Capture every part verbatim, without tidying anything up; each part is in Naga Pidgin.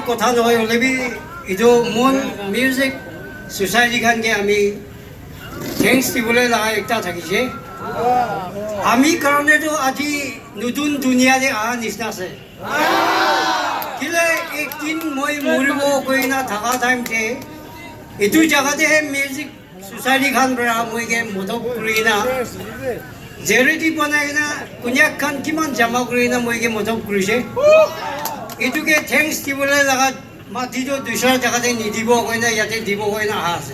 Kotha nohoi hoile bi etu Mon Music Society khan ke ami thanks dibole laga ekta thakise. Ami karone to aji nutun dunia te aha nisna ase. Kile ek din moi moribo koina thaka time te etu jaga te he music society khan para moi ke modot kuri na charity banai na konyak khan kiman jama kuri na moi ke modot kurise. Etu ke thanks dibole laga mati to dusra jaga te nidibo koina yate dibo koina aha ase.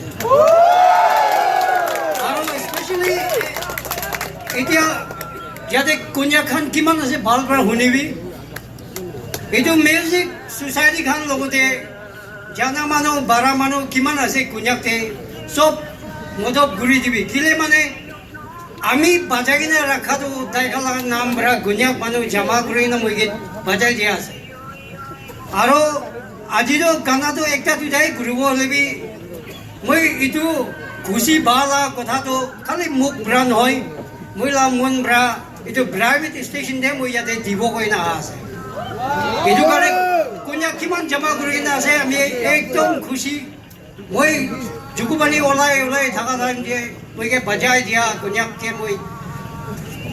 Aru especially etia yate konyak khan kiman ase bhal para hunibi. Etu music society khan logote jana manu, bara manu kiman ase Konyak te sob modot kuri dibi. Kile mane ami bajai kena rakha tu tai khan laga naam para Konyak manu jama kuri na moi ke bajai dia ase. Aro aji to gana to ekta duita hi kuribo hoile bi moi etu khushi ba la kotha to khali muk para nohoi, moi la mon para etu private station te moi yate dibo koina aha ase. Etu karone Konyak kiman jama kuri kena ase ami ekdom khushi. Moi Jukubani olai olai thaka time te moi ke bajai dia Konyak ke moi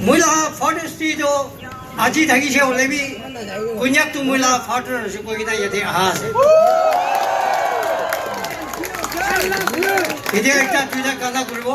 moi la Father's Day to aji thakise hoile bi Konyak tu moi la father ase koi kena yate aha ase. Etia ekta duita gana kuribo.